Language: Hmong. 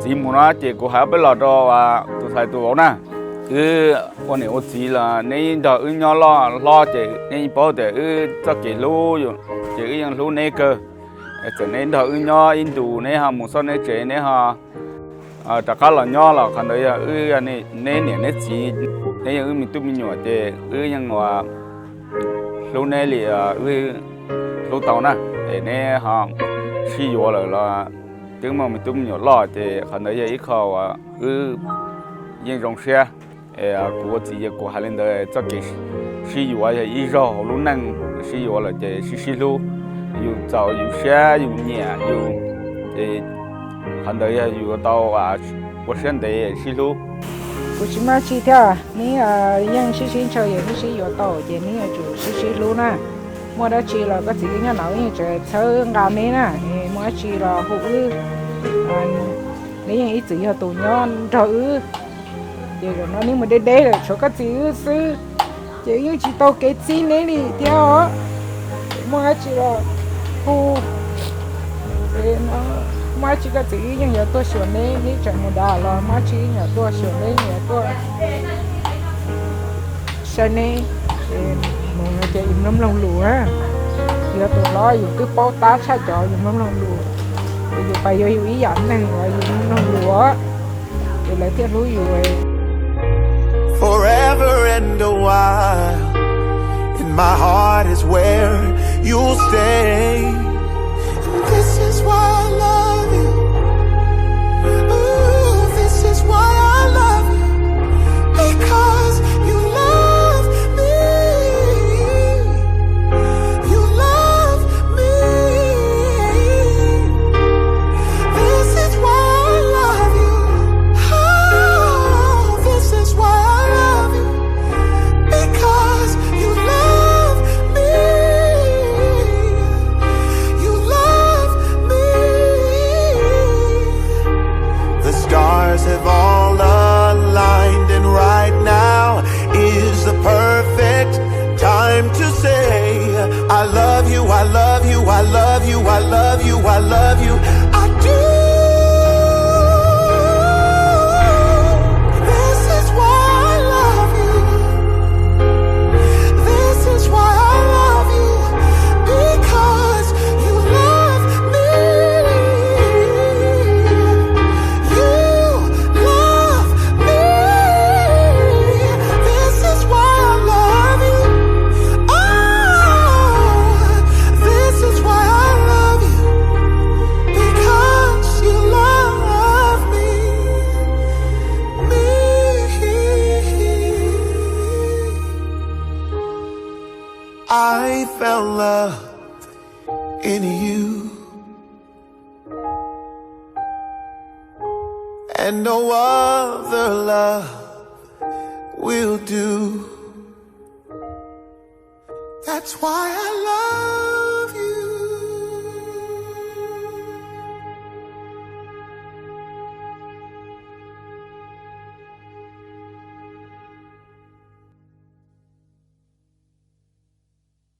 Txiv mus no ces kuv hais ob peb los rau tus ntxhais tus vauv na, wb ua niam ua txiv los neb nrog wb nyob loj hlob ces neb yeej paub tias wb txoj kev hlub ces wb yeej hlub neb kawg. Txawm neb nrog wb nyob ib ntus neb ho mus txoj neb tsev neb ho rov qab los nyob los qhov ntawd yog wb, neb niam neb txiv, neb yog wb me tub me nyuam ces wb yeej hlub neb li wb hlub tau na. Es neb ho sib yuav lawm los twb muaj me tub me nyuam loj ces qhov ntawd yog ib qho uas wb yeej zoo siab. Kuv ua txiv ces kuv hais li ntawd, txoj kev sib yuav yog ib zaug hauv lub neej, sib yuav lawm ces sib sib hlub, yus txaus yus siab yus nyiam yus, ces qhov ntawd yog yus tau ua siab ntev sib hlub. Kuv tsis muaj dab tsi thiab, neb yeej sib sib ntshaw es wb sib yuav tau ces neb yuav tsum sib sib hlub na. Muaj dab tsi los koj txiv wb nyob no wb yeej tseem txhawb nqa neb na, muaj dab tsi los hu wb, neb yeej ib txwm yog tus nyob nrog wb. Ces zaum no neb mus deb deb lawm tshuav koj txiv wb xwb, ces wb yeej tsis tau kev txib neb li thiab os. Muaj dab tsi los hu, muaj dab tsi koj txiv wb yeej yuav tuaj xyuas neb, neb tseem mus dav los muaj dab tsi wb yeej yuav tuaj xyuas neb, yuav tuaj saib neb. Mus no ces yus mloog mloog lus na, yus yog tus hlob yus twb paub tab tshaj cov yus mloog mloog lus, yus pais yuav yus ib yam neeg los yus mloog mloog lus, ces lawv thiaj hlub yus. Forever and a while, in my heart is where you'll stay. And this is why I love you. Ooh, this is why I love you. Because you love me. You love me. This is why I love you. Oh, this is why I love you. Because you love me. You love me. The stars have all aligned, and right now is the perfect time to say, I love you, I love you, I love you, I love you, I love you, I do. This is why I love you. This is why I love you, because you love me. You love me. This is why I love you. Oh, this is why I love you, because you love me. Me. I found love in you, and no other love will do. That's why I love